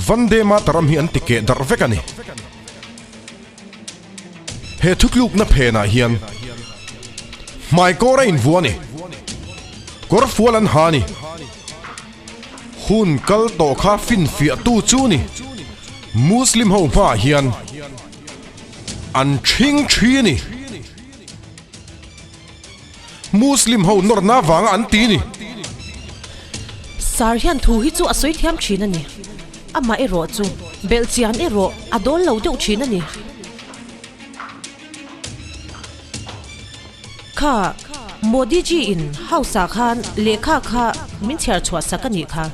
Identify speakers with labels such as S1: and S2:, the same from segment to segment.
S1: Vande Mataram hi an ti keh darh vek a ni. He thutlukna phenah hian hmaikawr a invuah a ni. Kawr fual an ha a ni. Hun kal tawh kha finfiahtu chu ni. Muslim ho hmaah hian an ṭhing ṭhi a ni. Muslim ho nawrna avanga an ti ni.
S2: Sir hian thu hi chu a sawi thiam thin a ni. Amah erawh chu belhchian erawh a dawl lo deuh thin a ni. Kha Modi ji in house ah khan lehkha kha min chhiar chhuah sak a nih kha.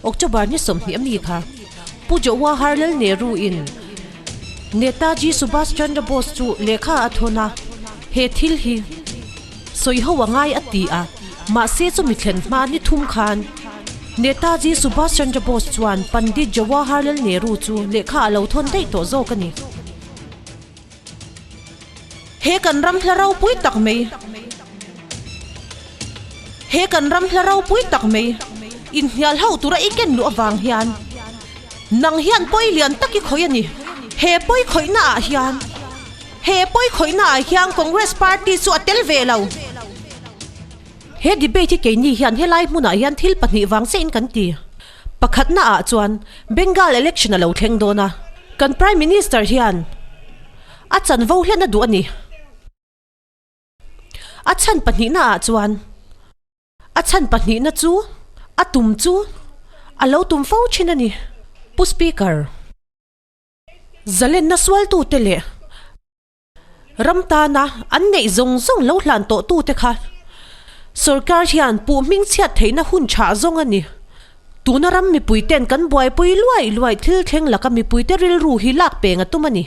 S2: October ni 20 ami kha Pu Jawaharlal Nehru in Netaji Subhas Chandra Bose chu lehkha a thawn a, he thil hi sawi ho a ngai a ti a, mahse chumi thlen hma ni thum khan Netaji Subhas Chandra Bose chuan Pandit Jawaharlal Nehru chu lehkha a lo thawn daih tawh zawk a ni. He kan ram hla ropui tak mai. He kan ram hla ropui tak mai inhnial ho tura i ken luh avang hian nang hian pawi lian tak i khawih a ni. He pawi khawihna ah hian He pawi khawihna ah hian Congress party chu a tel ve lo. He debate hi keini hian helai hmunah hian thil pahnih vang chiahin kan ti. Pakhatna ah chuan Bengal election a lo thleng dawn a, kan Prime Minister hian a chanvo hlen a duh a ni. A chhan pahnihna ah chuan a chhan pahnihna chu a tum chu a lo tum fo thin a ni. Pu Speaker, zalenna sualtute leh ram tana an neih zawng zawng lo hlan tawh tute kha sorkar hian puh hming chhiat theihna hun chhah zawng a ni. Tuna ram mipuite'n kan buaipui luai luai thil thleng laka mipuite rilru hi lak peng a tum a ni.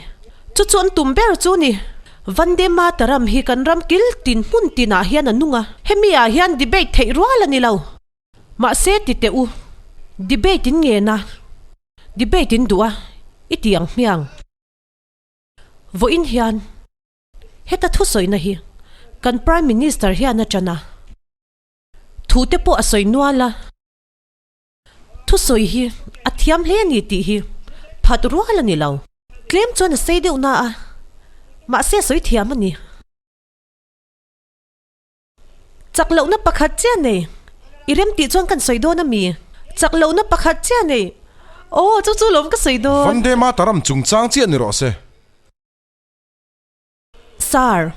S2: Chu chu an tum ber chu ni. Vande Mataram hi kan ram kil tin hmun tinah hian a nung a, hemi ah hian debate theih rual a ni lo. Mahse ti teh u, debate in ngen a, debate in duh a, i ti ang hmiang. Vawiin hian heta thusawina hi kan Prime Minister hian a ṭan a. Thu te pawh a sawi nual a, thusawi hi a thiam hle a ni tih hi phat rual a ni lo. Tlem chuan a sei deuh na a, mahse a sawi thiam a ni. Chak lohna pakhat chiah nei, i rem tih chuan kan sawi dawn a mi? Chak lohna pakhat chiah nei, aw chu chu lawm ka sawi dawn.
S1: Vande Mataram chungchang chiah ni rawh se.
S2: Sir.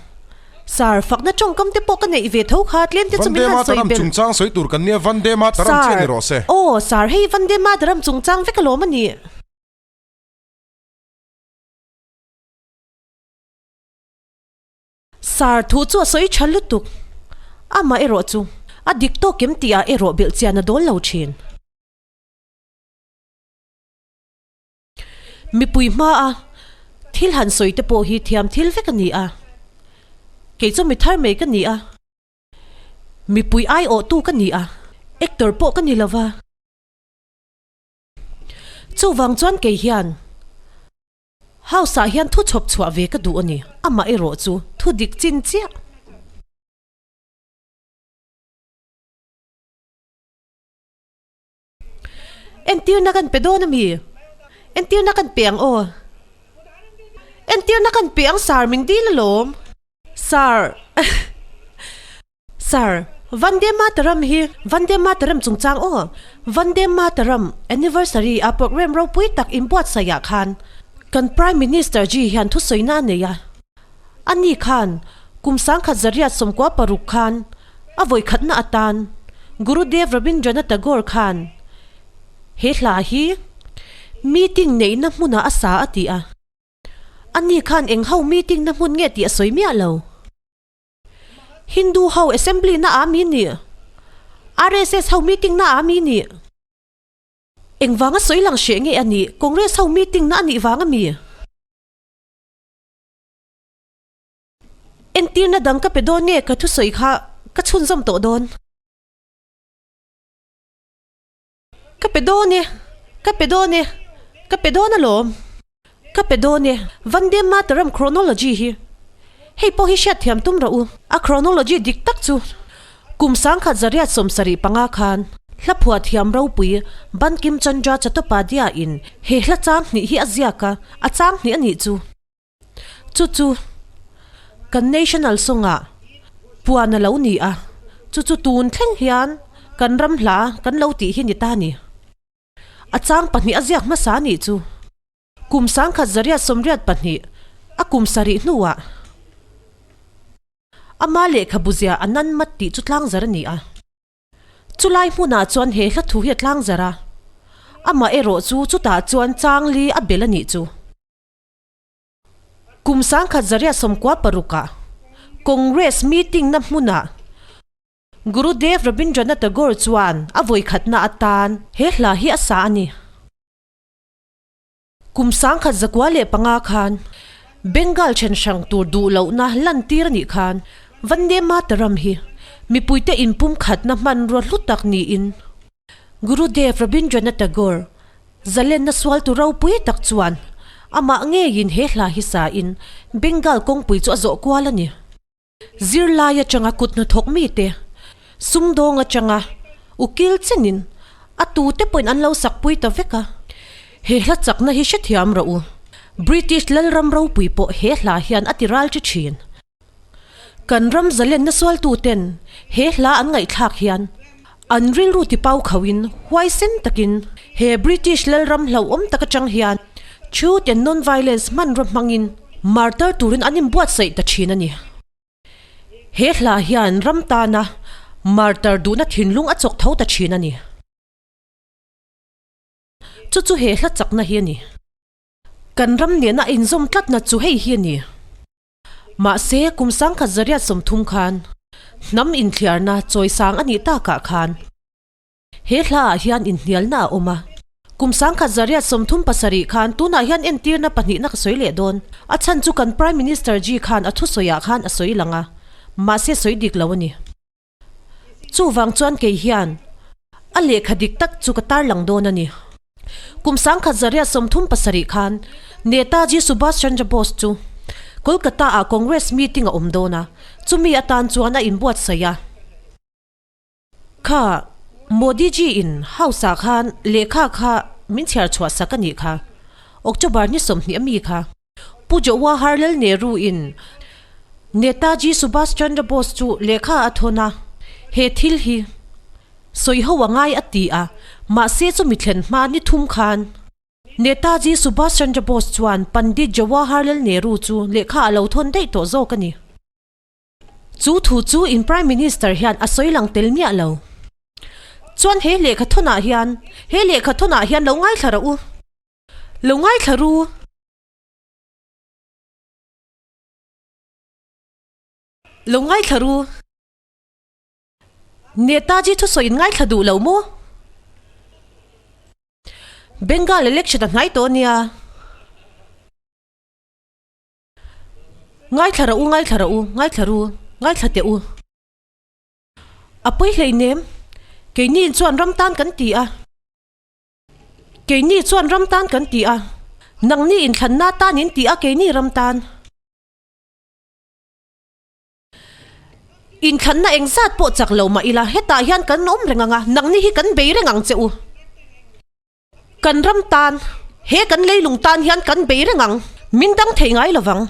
S2: Sir, fakna tawngkam te pawh ka neih ve tho kha, tlem te chu min han sawi
S1: belh. Vande Mataram chungchang sawi tur kan nia, Vande Mataram chiah ni rawh se.
S2: Sir. Aw, Sir, hei Vande Mataram chungchang vek alawm a nih. Sir, thu chu a sawi tha lutuk. Amah erawh chu a dik tawk em tih ah erawh belh chian a dawl lo thin. Mipui hmaa thil han sawi te pawh hi thiam thil vek a ni a, kei chu mi thar mai ka ni a, mipui aiawhtu ka ni a, actor pawh ka ni lo va. Chuvang chuan kei hian House ah hian thu chhawp chhuah ve ka duh a ni, amah erawh chu thu dik chin chiah. Entirna kan pe dawn a mi? Entirna kan pe ang aw. Entirna kan pe ang sir min dil alawm. Sir Sir, Vande Mataram hi Vande Mataram chungchang aw. Vande Mataram anniversary a programme ropui tak inbuatsaih ah khan kan Prime Minister ji hian thusawina a nei a. Ani khan kum 1996 khan A vawikhatna atan Gurudev Rabindranath Tagore khan he hla hi meeting neihna hmunah a sa a ti a. Ani khan eng ho meeting na hmun nge tih a sawi miah lo. Hindu ho assembly na ah mi nih? RSS ho meeting na ah mi nih? Engvanga sawi lang hreh nge a nih? Congress ho meeting na a nih vang a mi? Entirna dang ka pe dawn nge ka thusawi kha ka chhunzawm tawh dawn? Ka pe dawn e, ka pe dawn e, ka pe dawn alawm. Ka pe dawn e, Vande Mataram chronology hi. Hei pawh hi hriatthiam tum rawh u. A chronology dik tak chu kum 1975 khan. Hla phuah thiam ropui Bankim Chandra Chattopadhyay-in he hla chang hnih hi a ziak a, a chang hnih a nih chu. Chu chu kan national song-ah puan a lo ni a, chu chu tun thleng hian kan ram hla kan lo tih hi ni ta ni. A chang pahnih a ziak hmasa a nih chu. Kum 1982 a kum sarih hnuah ama lehkhabu zia a nan mat tih chu tlangzar a ni a. Chulai hmunah chuan he hla thu hi a tlangzar a, amah erawh chu chutah chuan changli a bel a nih chu. Kum 1996ah Congress meeting na hmunah Gurudev Rabindranath Tagore chuan a vawikhatna atan he hla hi a sa a ni. Kum 1905 khan Bengal then hrang tur duh lohna lantir a nih khan Vande Mataram hi mipuite inpumkhatna hmanrua hlu tak niin Gurudev Rabindranath Tagore zalenna sualtu ropui tak chuan amah ngeiin he hla hi sain Bengal kawngpui chu a zawh kual a ni. Zirlai atanga kut hnathawk mite, sumdawng atanga ukil chenin a tute pawhin an lo sakpui ta vek a. He hla chakna hi hrethiam rawh u. British Lalram ropui pawh he hla hian a ti ral ṭi ṭhin. Kan ram zalenna sualtuten he hla an ngaihthlak hian an rilru ti pau khauhin huaisen takin he British Lalram hlauhawm tak atang hian Truth and Non-Violence hmanraw hmangin martar turin an inbuatsaih ta thin a ni. He hla hian ram tana martar duhna thinlung a chawk tho ta thin a ni. Chu chu he hla chakna hi a ni. Kan ram nena inzawm tlatna chu hei hi a ni. Mahse, kum 1930 khan hnam inthliarna chawisang a nih takah khan, He hlaah hian inhnialna a awm a. Kum 1937 khan tunah hian entirna pahnihna ka sawi leh dawn. A chhan chu kan Prime Minister ji khan a thusawiah khan a sawi lang a, mahse sawi dik lo a ni. Chuvang chuan kei hian a lehkha dik tak chu ka tarlang dawn a ni. Kum 1937 khan Netaji Subhas Chandra Bose chu Kolkata-ah Congress meeting a awm dawn a, chumi atan chuan a inbuatsaih a. Kha Modi ji in house ah khan lehkha kha min chhiar chhuah sak a nih kha. October ni 20 a mi kha. Pu Jawaharlal Nehru in Netaji Subhas Chandra Bose chu lehkha a thawn a, he thil hi sawi ho a ngai a ti a, mahse chu mi thlen hma ni thum khan Netaji Subhas Chandra Bose chuan Pandit Jawaharlal Nehru chu lehkha a lo thawn daih tawh zawk a ni. Chu thu chu in Prime Minister hian a sawi lang tel miah lo. Chuan he lehkha thawnah hian, he lehkha thawnah hian lo ngaithla rawh u. Lo ngaithla ru. Lo ngaithla ru. Netaji thusawi in ngaithla duh lo maw? Bengal election a hnai tawh a nia. Ngaithla rawh u, ngaithla rawh u, ngaithla ru, ngaithla teh u. A pawi hleinem, keini chuan ram tan kan ti a. Keini chuan ram tan kan ti a, nangni inthlanna tan in ti a keini ram tan. Inthlanna engzat pawh chak lo mah ila hetah hian kan awm reng ang a, nangni hi kan bei reng ang che u. Kan ram tan, he kan leilung tan hian kan bei reng ang, min dang thei ngai lo vang.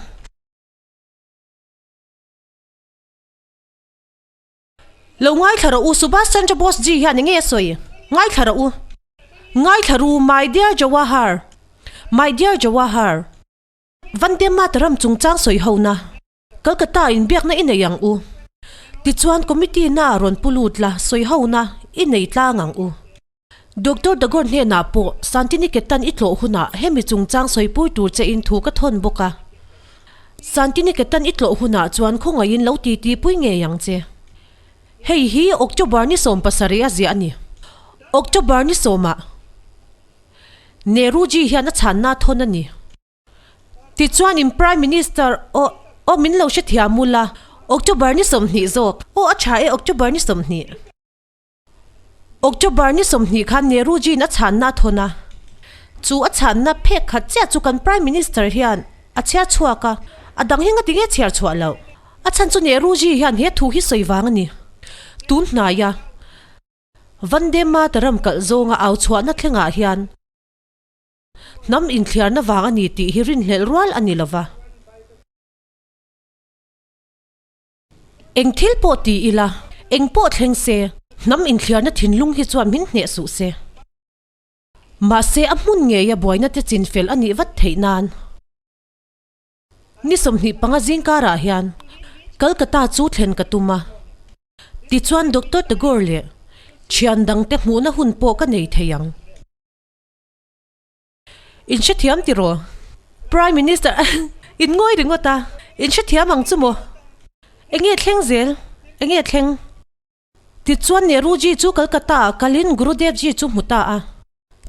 S2: Lo ngaithla rawh u, Subhas Chandra Bose ji hian enge a sawi? Ngaithla rawh u. Ngaithla ru, my dear Jawahar, my dear Jawahar. Vande Mataram chungchang sawi ho na, Kolkata inbiakna i nei ang u. Tichuan committee na rawn pu lut la sawi ho na i nei tlang ang u. Doctor Tagore hnenah pawh Santiniketan i tlawh hunah hemi chungchang sawipui tur che in thu ka thawn bawk a. Santiniketan i tlawh hunah chuan khawngaihin lo titi pui ngei ang che. Hei hi October ni 17 a ziah a ni. October ni sawmah Nehruji hian a chhanna a thawn a ni. Tichuan in Prime Minister aw aw min lo hrethiam u la, October ni 20 zawk aw a tha e October ni 20. October ni 20 khan Nehru Ji-in a chhanna a thawn a, chu a chhanna phek khat chiah chu kan Prime Minister hian a chhiar chhuak a, a dang hi ngati nge chhiar chhuah loh? A chhan chu Nehru Ji hian he thu hi sawi vang a ni. Tun hnaia. Vande Mataram kalh zawnga au chhuahna thlengah hian hnam inthliarna vang a ni tih hi rinhlelh rual a ni lova. Eng thil pawh ti ila, eng pawh thleng se, hnam inthliarna thinlung hi chuan min hneh suh se. Mahse a hmun ngeia buaina te chinfel a nih vat theih nan. Ni 25 zingkarah hian Kolkata chu thlen ka tum a. Tichuan Doctor Tagore leh thian dangte hmuhna hun pawh ka nei thei ang. In hrethiam tiraw? Prime Minister in ngawi ringawt a, in hrethiam ang chu maw? Enge thleng zel? Enge thleng? Tichuan Nehru ji chu Kolkata ah kalin Gurudev ji chu hmu ta a.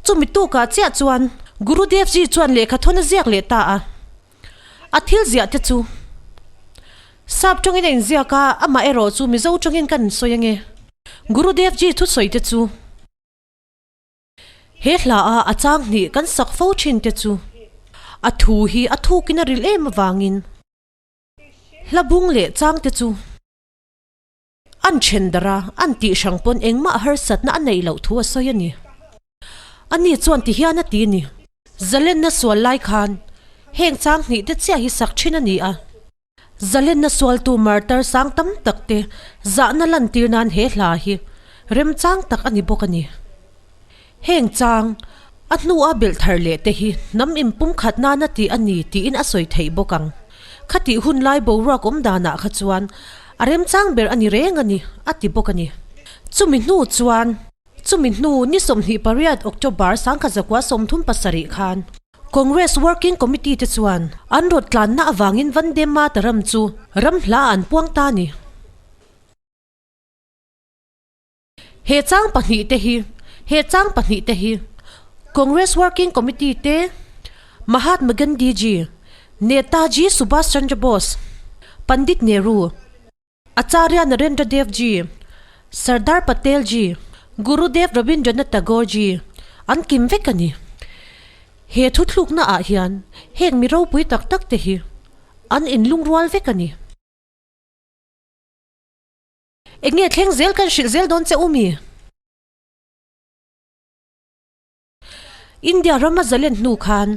S2: Chumi tukah chiah chuan Gurudev ji chuan lehkha thawn a ziak leh ta a. A thil ziah te chu Sap tawngin a inziak a, amah erawh chu Mizo tawngin kan insawi ange. Gurudev ji thusawi te chu. He hla a a chang hnih kan sak fo thin te chu a thu hi a thukin a ril em avangin hla bung leh chang te chu an then darh a, an tih hrang pawn engmah harsatna a neih loh thu a sawi a ni. Ani chuan ti hian a ti ni. Zalenna sual lai khan heng chang hnih te chiah hi sak thin a ni a. Zalenna sualtu martar sang tam tak te zahna lantir nan he hla hi remchang tak a ni bawk a ni. Heng chang, a hnua belh thar leh te hi hnam inpumkhat nana tih a ni tiin a sawi theih bawk ang. Khatih hun lai boruak awm danah kha chuan a remchang ber a ni reng a ni, a ti bawk a ni. Chumi hnu chuan, chumi hnu ni 28 October 1937 khan, Congress Working Committee te chuan an rawt tlanna avangin Vande Mataram chu ram hla an puang ta a ni. He chang pahnihte hi He chang pahnihte hi Congress Working Committee te Mahatma Gandhi Ji, Netaji Subhash Chandra Bose, Pandit Nehru, Acharya Narendra Dev Ji, Sardar Patel Ji, Gurudev Rabindranath Tagore Ji an kim vek a ni. He thuthlukna ah hian heng mi ropui tak tak te hi an inlungrual vek a ni. Enge thleng zel kan hrilh zel dawn che u mi? India rama zalen hnu khan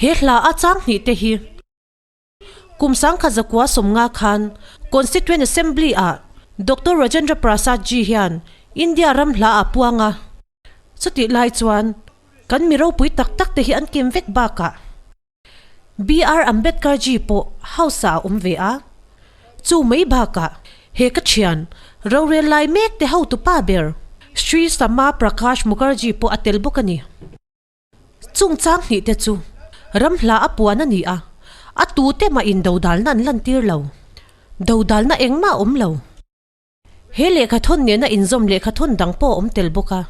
S2: he hla a chang hnih te hi Kum 1950 khan Constituent Assembly ah Doctor Rajendra Prasad Ji hian India ram hla a puang a. Chutih lai chuan kan mi ropui tak tak te hi an kim vek bakah BR Ambedkar Ji pawh House ah a awm ve a. Chu mai bakah he ka thian rorel lai mek te hotupa ber Shri Sama Prakash Mukherjee pawh a tel bawk a ni. Chungchang hnih te chu ram hla a puan a ni a, a tute mah in dodalna an lantir lo. Dodalna engmah a awm lo. He lehkha thawn nena inzawm lehkha thawn dang pawh a awm tel bawk a.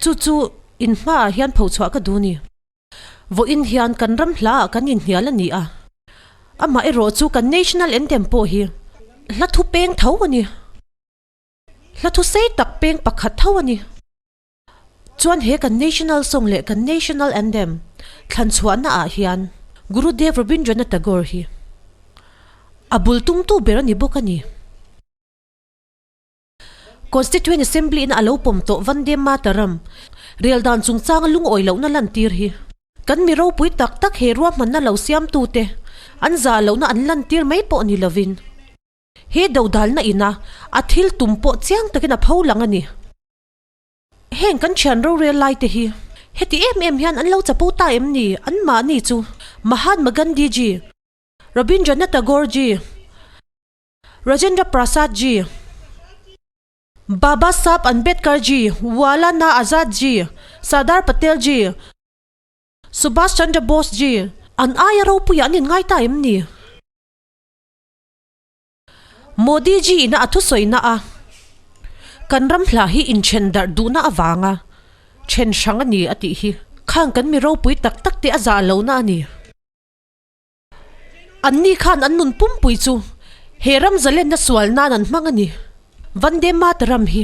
S2: Chu chu in hmaah hian phochhuah ka duh ni. Vawiin hian kan ram hlaah kan inhnial a ni a, amah erawh chu kan national anthem pawh hi hla thu peng tho a ni. Hla thu sei tak peng pakhat tho a ni. Chuan he kan National Song leh kan National Anthem thlan chhuahna ah hian Gurudev Rabindranath Tagore hi a bul tumtu ber a ni bawk a ni. Constituent Assembly in a lo pawm tawh Vande Mataram rel dan chungchanga lungawi lohna lantir hi kan mi ropui tak tak he ruahmanna lo siamtute an zah lohna an lantir mai pawh ni lovin he dodalna ina a thil tum pawh chiang takin a pho lang a ni. Heng kan thian rorel lai te hi heti em em hian an lo chapo ta em ni? An mahni chu Mahatma Gandhi ji, Rabindranath Tagore ji, Rajendra Prasad ji, Baba Saheb Ambedkar ji, Maulana Azad ji, Sardar Patel ji, Subhash Chandra Bose ji an aia ropuiah an inngai ta em ni? Modi ji ina a thusawi na a, Kan ram hla hi inthen darh duhna avanga then hrang a ni a tih hi khang kan mi ropui tak tak te a zah lohna a ni. Anni khan an nun pumpui chu he ram zalenna sual nan an hmang a ni. Vande Mataram hi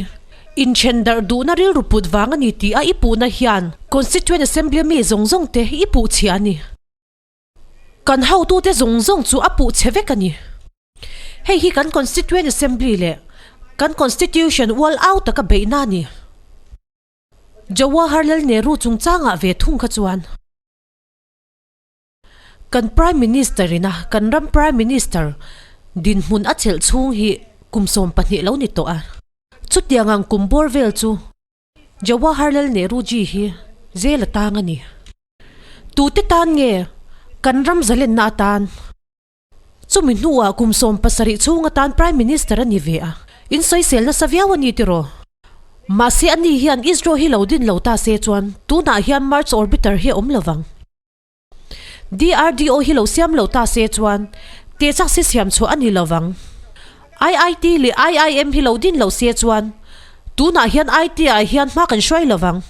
S2: inthen darh duhna rilru put vang a ni tih a i puhna hian Constituent Assembly mi zawng zawng te i puh chhia a ni. Kan hotute zawng zawng chu a puh chhe vek a ni. Hei hi kan Constituent Assembly leh. Kan Constitution ual au taka beihna a ni. Jawaharlal Nehru chungchangah ve thung kha chuan kan Prime Minister ina kan ram Prime Minister dinhmun a chelh chhung hi kum 12 lo ni tawh a. Chutiang ang kum bawr vel chu Jawaharlal Nehru ji hi jail a tang a ni. Tute tan nge kan ram zalenna atan? Chumi hnuah kum 17 chhung atan Prime Minister a ni ve a, in sawisel nasa viau a ni tiraw? Mahse ani hian ISRO hi lo din lo ta se chuan tunah hian Mars Orbiter hi a awm lovang. DRDO hi lo siam lo ta se chuan Tehchak si siam chhuah a ni lovang. IIT leh IIM hi lo din lo se chuan tunah hian IT ah hian hma kan hruai lovang.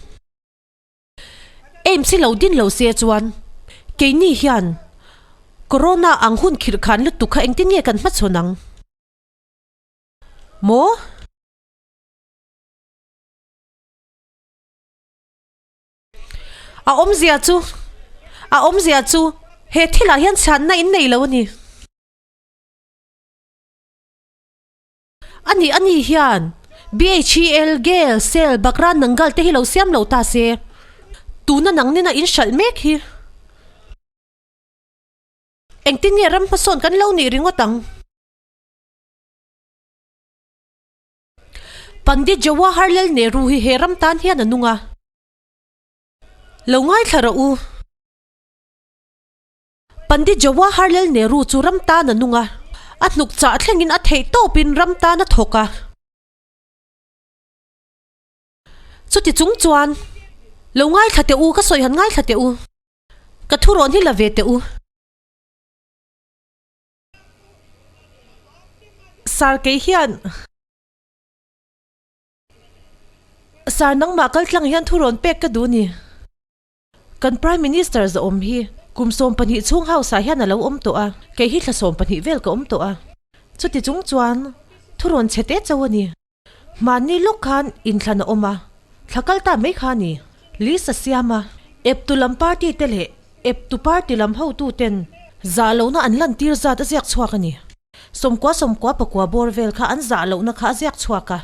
S2: AIIMS hi lo din lo se chuan keini hian Corona ang hun khirh khan lutuk kha engtin nge kan hmachhawn ang? Maw? A awmzia chu, a awmzia chu he thilah hian chhanna in nei lo a ni. Ani ani hian BHEL, Gel, Sel, Bakra, Nangal te hi lo siam lo ta se, tuna nang nena in hralh mek hi. Engtin nge ram hmasawn kan lo nih ringawt ang? Pandit Jawaharlal Nehru hi he ram tan hian a nung a. Lo ngaithla rawh u. Pandit Jawaharlal Nehru chu ram tan a nung a, a hnuk chah thlengin a theih tawpin ram tan a thawk a. Chuti chung chuan, Lo ngaithla teh u, ka sawi han ngaithla teh u, ka thurawn hi la ve teh u. Sir kei hian Sir nangmah kaltlang hian thurawn pek ka duh ni. Kan Prime Minister zawhawm hi kum 12 chhung House ah hian a lo awm tawh a, kei hi thla 12 vel ka awm tawh a. Chuti chung chuan thurawn chhe te cho a ni. Hmanni lawk khan inthlan a awm a, thla kal ta mai kha a ni. List a siam a, eptu lam party te leh eptu party lam hotu ten zah lohna an lantir zat a ziak chhuak a ni. 90 94 bawr vel kha an zah lohna kha a ziak chhuak a.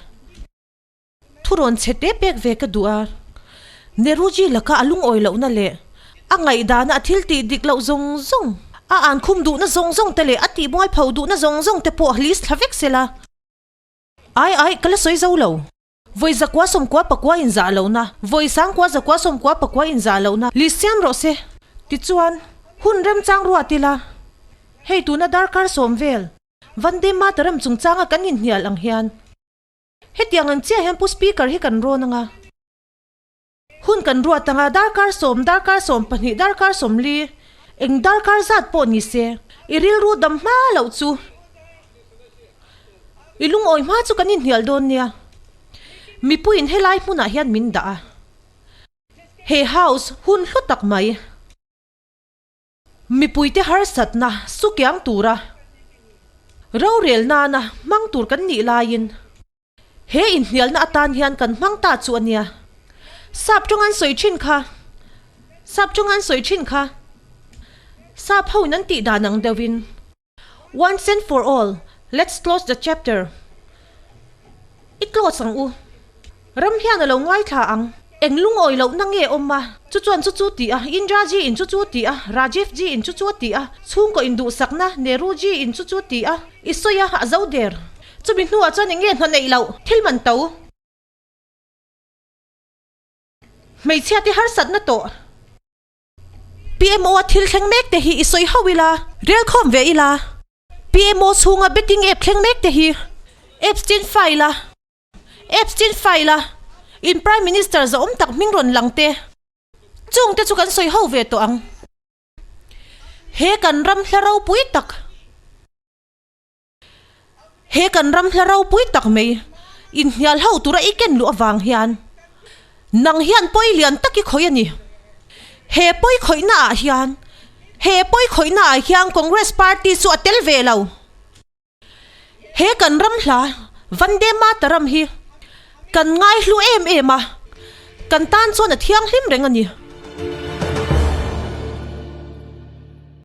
S2: Thurawn chhe te pek ve ka duh a, Nehruji laka a lungawi lohna leh a ngaihdana a thil tih dik loh zawng zawng, a ankhum duhna zawng zawng te leh a tihmual pho duhna zawng zawng te pawh list thla vek sela. Ai ai, ka la sawi zo lo. Vawi 194 inzah lohna, vawi 9194 inzah lohna list siam rawh se. Tichuan, hun remchang ruat ila, hei tuna darkar 10 vel, Vande Mataram chungchanga kan inhnial ang hian, Hetiang ang chiah hian Pu Speaker hi kan rawn anga, hun kan ruat anga darkar 10, darkar 12, darkar 40, eng darkar zat pawh ni se, i rilru dam hma loh chu, i lungawi hma chu kan inhnial dawn nia. Mipuiin helai hmunah hian min dah a, he House hun hlu tak mai. Mipuite harsatna sukiang tura rorel nana hmang tur kan nih laiin he inhnialna atan hian kan hmang ta chu a nia. Sap tawng an sawi thin kha, sap tawng an sawi thin kha, sap ho in an tih dan ang deuhin Once and for all, let's close the chapter. I close ang u. Ram hian a lo ngaithla ang. Eng lungawi lohna nge awm a? Chu chuan chu chu ti a, Indra ji in chu chu ti a, Rajiv ji in chu chu a ti a, chhungkaw induhsakna Nehru ji in chu chu ti a, i sawi a, a zo der. Chumi hnuah chuan eng nge hna neih loh? Thil man to. Hmeichhia te harsatna tawh. PMO a thil thleng mek te hi i sawi hauh ila, rel khawm ve ila. PMO chhunga betting app thleng mek te hi Epstein file a, Epstein file a in Prime Minister zahawm tak hming rawn lang te, chung te chu kan sawi ho ve tawh ang. He kan ram hla ropui tak. He kan ram hla ropui tak mai inhnial ho tura i ken luh avang hian nang hian pawi lian tak i khawih a ni. He pawi khawihna ah hian he pawi khawihna ah hian Congress party chu a tel ve lo. He kan ram hla Vande Mataram hi kan ngaihlu em em a, kan tan chuan a thianghlim reng a ni.